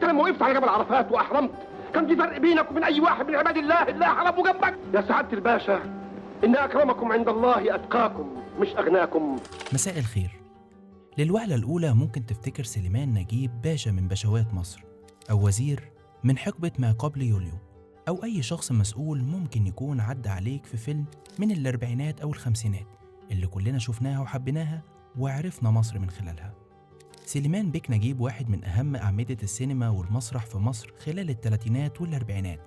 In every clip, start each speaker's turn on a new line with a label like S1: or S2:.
S1: لما وقفت على جبل عرفات واحرمت كان في فرق بينك وبين اي واحد من عباد الله اللي حرموا جنبك؟ يا سعادة الباشا، ان اكرمكم عند الله اتقاكم مش اغناكم.
S2: مساء الخير. للوهلة الأولى ممكن تفتكر سليمان نجيب باشا من باشوات مصر، أو وزير من حقبة ما قبل يوليو، أو أي شخص مسؤول ممكن يكون عدى عليك في فيلم من الأربعينات أو الخمسينات اللي كلنا شفناها وحبيناها وعرفنا مصر من خلالها. سليمان بك نجيب واحد من أهم أعمدة السينما والمسرح في مصر خلال الثلاثينات والأربعينات.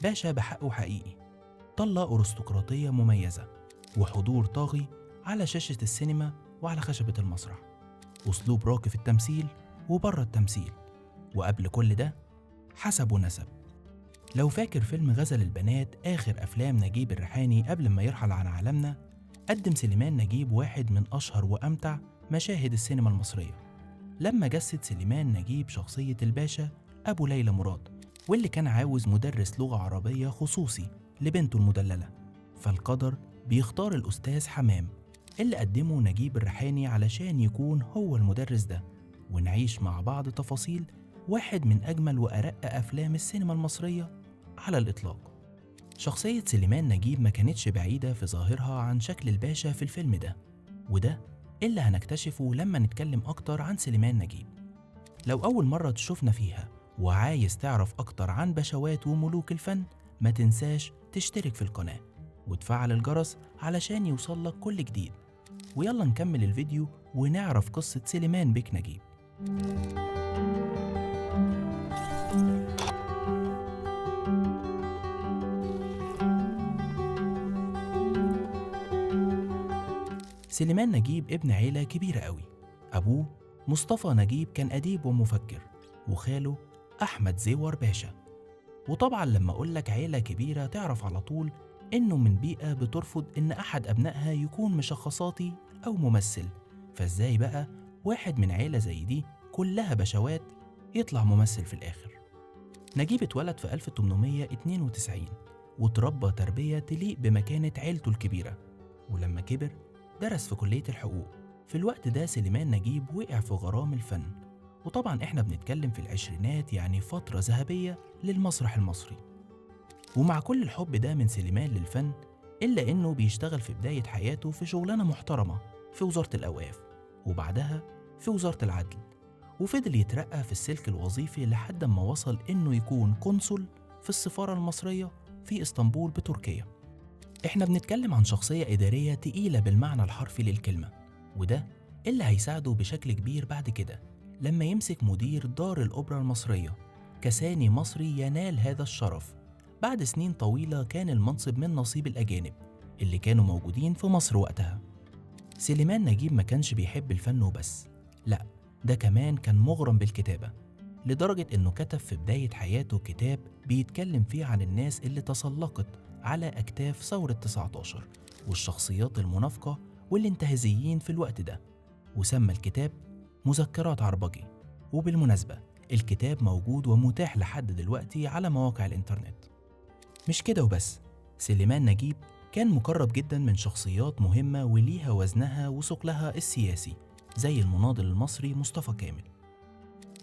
S2: باشا بحقه حقيقي، طلة أرستقراطية مميزة وحضور طاغي على شاشة السينما وعلى خشبة المسرح، أسلوب راقي في التمثيل وبره التمثيل، وقبل كل ده حسب ونسب. لو فاكر فيلم غزل البنات آخر أفلام نجيب الريحاني قبل ما يرحل عن عالمنا، قدم سليمان نجيب واحد من أشهر وأمتع مشاهد السينما المصرية لما جسد سليمان نجيب شخصية الباشا أبو ليلى مراد، واللي كان عاوز مدرس لغة عربية خصوصي لبنته المدللة، فالقدر بيختار الأستاذ حمام اللي قدمه نجيب الريحاني علشان يكون هو المدرس ده، ونعيش مع بعض تفاصيل واحد من أجمل وأرق أفلام السينما المصرية على الإطلاق. شخصية سليمان نجيب ما كانتش بعيدة في ظاهرها عن شكل الباشا في الفيلم ده، وده اللي هنكتشفه لما نتكلم أكتر عن سليمان نجيب. لو أول مرة تشوفنا فيها وعايز تعرف أكتر عن باشوات وملوك الفن، ما تنساش تشترك في القناة وتفعل الجرس علشان يوصلك كل جديد. ويلا نكمل الفيديو ونعرف قصة سليمان بك نجيب. سليمان نجيب ابن عيلة كبيرة قوي. أبوه مصطفى نجيب كان أديب ومفكر، وخاله أحمد زيور باشا. وطبعا لما أقولك عيلة كبيرة تعرف على طول إنه من بيئة بترفض إن أحد أبنائها يكون مشخصاتي أو ممثل، فإزاي بقى واحد من عيلة زي دي كلها بشوات يطلع ممثل في الآخر؟ نجيب اتولد في 1892 وتربى تربية تليق بمكانة عيلته الكبيرة، ولما كبر درس في كلية الحقوق. في الوقت ده سليمان نجيب وقع في غرام الفن، وطبعا احنا بنتكلم في العشرينات، يعني فترة ذهبية للمسرح المصري. ومع كل الحب ده من سليمان للفن، إلا إنه بيشتغل في بداية حياته في شغلانة محترمة في وزارة الأوقاف، وبعدها في وزارة العدل، وفضل يترقى في السلك الوظيفي لحد ما وصل إنه يكون قنصل في السفارة المصرية في إسطنبول بتركيا. إحنا بنتكلم عن شخصية إدارية تقيلة بالمعنى الحرفي للكلمة، وده اللي هيساعده بشكل كبير بعد كده لما يمسك مدير دار الأوبرا المصرية كثاني مصري ينال هذا الشرف. بعد سنين طويلة كان المنصب من نصيب الأجانب اللي كانوا موجودين في مصر وقتها. سليمان نجيب ما كانش بيحب الفن وبس، لا ده كمان كان مغرم بالكتابة، لدرجة إنه كتب في بداية حياته كتاب بيتكلم فيه عن الناس اللي تسلقت على أكتاف ثورة 19 والشخصيات المنافقة والانتهازيين في الوقت ده، وسمى الكتاب مذكرات عربجي. وبالمناسبة الكتاب موجود ومتاح لحد دلوقتي على مواقع الإنترنت. مش كده وبس، سليمان نجيب كان مقرب جدا من شخصيات مهمة وليها وزنها وثقلها السياسي زي المناضل المصري مصطفى كامل.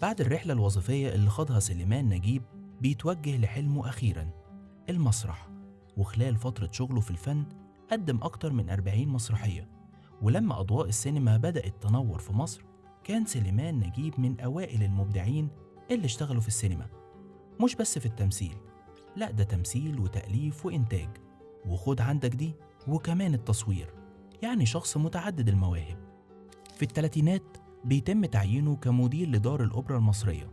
S2: بعد الرحلة الوظيفية اللي خاضها سليمان نجيب بيتوجه لحلمه أخيرا، المسرح. وخلال فترة شغله في الفن قدم أكتر من 40 مسرحية، ولما أضواء السينما بدأت تنور في مصر كان سليمان نجيب من أوائل المبدعين اللي اشتغلوا في السينما، مش بس في التمثيل، لا ده تمثيل وتأليف وإنتاج، وخد عندك دي وكمان التصوير، يعني شخص متعدد المواهب. في الثلاثينات بيتم تعيينه كمدير لدار الأوبرا المصرية،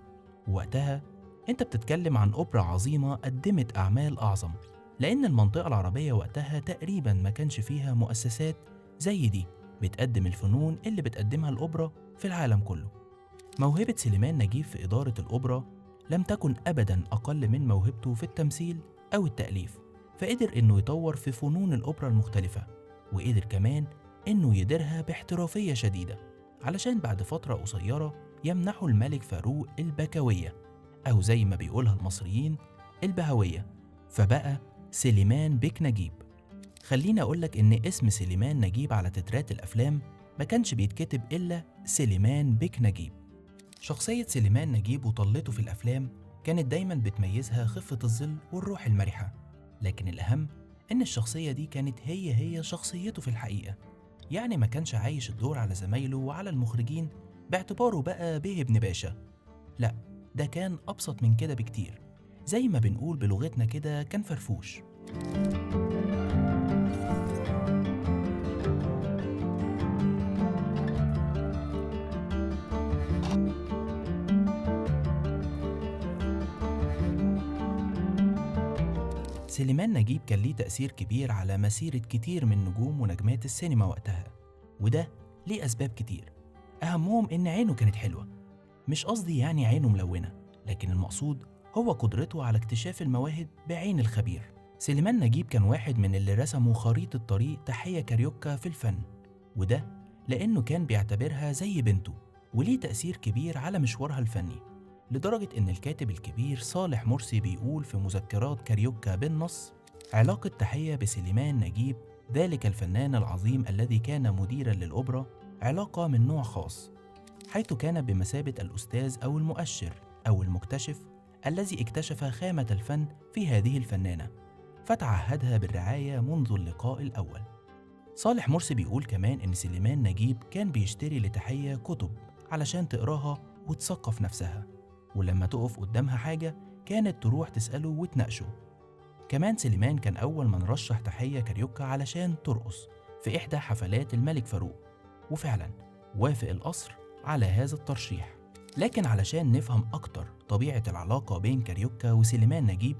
S2: ووقتها انت بتتكلم عن أوبرا عظيمة قدمت أعمال أعظم، لأن المنطقة العربية وقتها تقريبا ما كانش فيها مؤسسات زي دي بتقدم الفنون اللي بتقدمها الأوبرا في العالم كله. موهبة سليمان نجيب في إدارة الأوبرا لم تكن أبدا أقل من موهبته في التمثيل أو التأليف، فقدر إنه يطور في فنون الأوبرا المختلفة، وقدر كمان إنه يديرها باحترافية شديدة، علشان بعد فترة قصيرة يمنحه الملك فاروق البكوية، أو زي ما بيقولها المصريين البهوية، فبقى سليمان بك نجيب. خليني أقولك إن اسم سليمان نجيب على تترات الأفلام ما كانش بيتكتب إلا سليمان بك نجيب. شخصية سليمان نجيب وطلته في الأفلام كانت دايما بتميزها خفة الظل والروح المرحة، لكن الأهم إن الشخصية دي كانت هي شخصيته في الحقيقة. يعني ما كانش عايش الدور على زمايله وعلى المخرجين باعتباره بقى بيه ابن باشا، لا ده كان أبسط من كده بكتير. زي ما بنقول بلغتنا كده كان فرفوش. سليمان نجيب كان ليه تأثير كبير على مسيرة كتير من نجوم ونجمات السينما وقتها، وده ليه أسباب كتير، أهمهم إن عينه كانت حلوة. مش قصدي يعني عينه ملونة، لكن المقصود هو قدرته على اكتشاف المواهب بعين الخبير. سليمان نجيب كان واحد من اللي رسموا خريطة طريق تحية كاريوكا في الفن، وده لأنه كان بيعتبرها زي بنته وليه تأثير كبير على مشوارها الفني، لدرجة إن الكاتب الكبير صالح مرسي بيقول في مذكرات كاريوكا بالنص: علاقة تحية بسليمان نجيب ذلك الفنان العظيم الذي كان مديرا للأوبرا علاقة من نوع خاص، حيث كان بمثابة الأستاذ أو المؤشر أو المكتشف الذي اكتشف خامة الفن في هذه الفنانة، فتعهدها بالرعاية منذ اللقاء الأول. صالح مرسي بيقول كمان إن سليمان نجيب كان بيشتري لتحية كتب علشان تقراها وتثقف نفسها، ولما تقف قدامها حاجة كانت تروح تسأله وتناقشه. كمان سليمان كان أول من رشح تحية كاريوكا علشان ترقص في إحدى حفلات الملك فاروق، وفعلا وافق القصر على هذا الترشيح. لكن علشان نفهم أكتر طبيعة العلاقة بين كاريوكا وسليمان نجيب،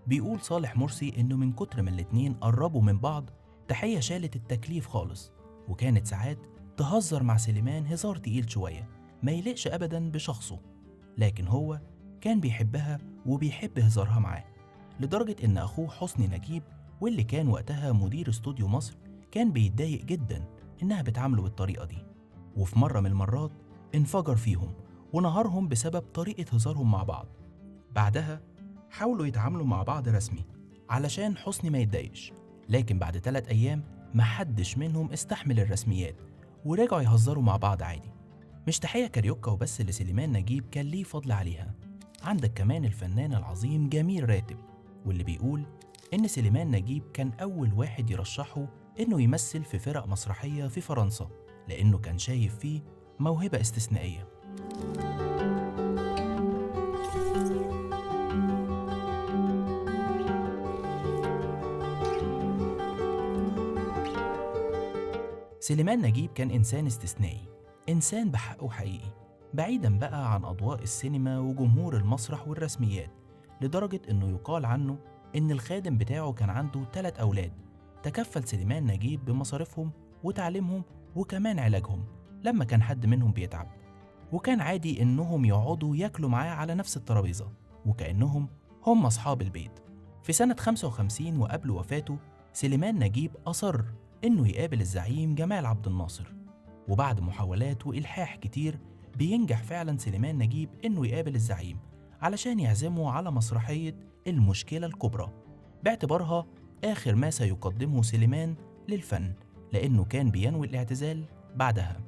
S2: بيقول صالح مرسي إنه من كتر ما الاتنين قربوا من بعض تحية شالت التكليف خالص، وكانت ساعات تهزر مع سليمان هزار تقيل شوية ما يليقش أبدا بشخصه، لكن هو كان بيحبها وبيحب هزارها معاه، لدرجة إن أخوه حسني نجيب واللي كان وقتها مدير استوديو مصر كان بيتضايق جدا إنها بتعامله بالطريقة دي. وفي مرة من المرات انفجر فيهم ونهارهم بسبب طريقة هزارهم مع بعض. بعدها حاولوا يتعاملوا مع بعض رسمي علشان حسني ما يتضايقش، لكن بعد 3 أيام محدش منهم استحمل الرسميات ورجعوا يهزروا مع بعض عادي. مش تحية كاريوكا وبس اللي سليمان نجيب كان ليه فضل عليها، عندك كمان الفنان العظيم جميل راتب، واللي بيقول إن سليمان نجيب كان أول واحد يرشحه إنه يمثل في فرق مسرحية في فرنسا، لأنه كان شايف فيه موهبة استثنائية. سليمان نجيب كان إنسان استثنائي، إنسان بحقه حقيقي، بعيداً بقى عن أضواء السينما وجمهور المسرح والرسميات، لدرجة إنه يقال عنه إن الخادم بتاعه كان عنده 3 أولاد تكفل سليمان نجيب بمصاريفهم وتعليمهم وكمان علاجهم لما كان حد منهم بيتعب، وكان عادي إنهم يقعدوا ياكلوا معاه على نفس الترابيزة وكأنهم هم أصحاب البيت. في سنة 55 وقبل وفاته سليمان نجيب أصر إنه يقابل الزعيم جمال عبد الناصر، وبعد محاولات وإلحاح كتير بينجح فعلا سليمان نجيب إنه يقابل الزعيم علشان يعزمه على مسرحية المشكلة الكبرى باعتبارها آخر ما سيقدمه سليمان للفن، لأنه كان بينوي الاعتزال بعدها.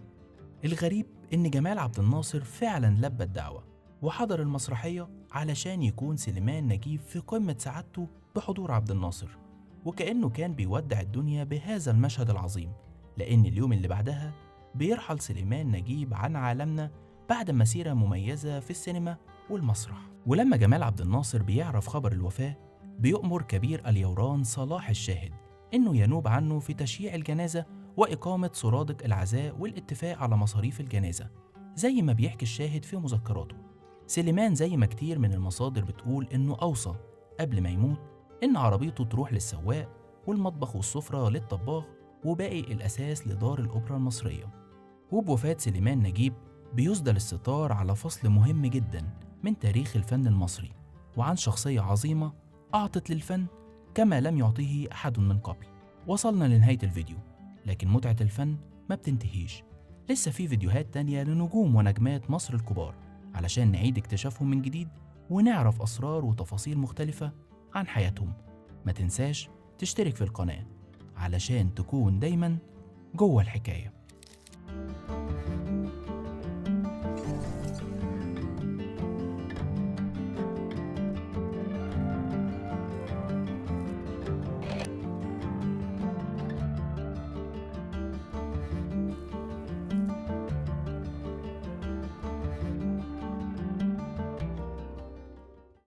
S2: الغريب إن جمال عبد الناصر فعلا لبى الدعوة وحضر المسرحية علشان يكون سليمان نجيب في قمة سعادته بحضور عبد الناصر، وكأنه كان بيودع الدنيا بهذا المشهد العظيم، لأن اليوم اللي بعدها بيرحل سليمان نجيب عن عالمنا بعد مسيرة مميزة في السينما والمسرح. ولما جمال عبد الناصر بيعرف خبر الوفاة بيؤمر كبير اليوران صلاح الشاهد إنه ينوب عنه في تشييع الجنازة وإقامة سرادق العزاء والاتفاق على مصاريف الجنازة، زي ما بيحكي الشاهد في مذكراته. سليمان زي ما كتير من المصادر بتقول إنه أوصى قبل ما يموت إن عربيته تروح للسواق والمطبخ والسفرة للطباخ وباقي الأساس لدار الأوبرا المصرية. وبوفاة سليمان نجيب بيسدل الستار على فصل مهم جدا من تاريخ الفن المصري، وعن شخصية عظيمة أعطت للفن كما لم يعطيه أحد من قبل. وصلنا لنهاية الفيديو، لكن متعة الفن ما بتنتهيش، لسه في فيديوهات تانية لنجوم ونجمات مصر الكبار علشان نعيد اكتشافهم من جديد ونعرف أسرار وتفاصيل مختلفة عن حياتهم. ما تنساش تشترك في القناة علشان تكون دايما جوه الحكاية.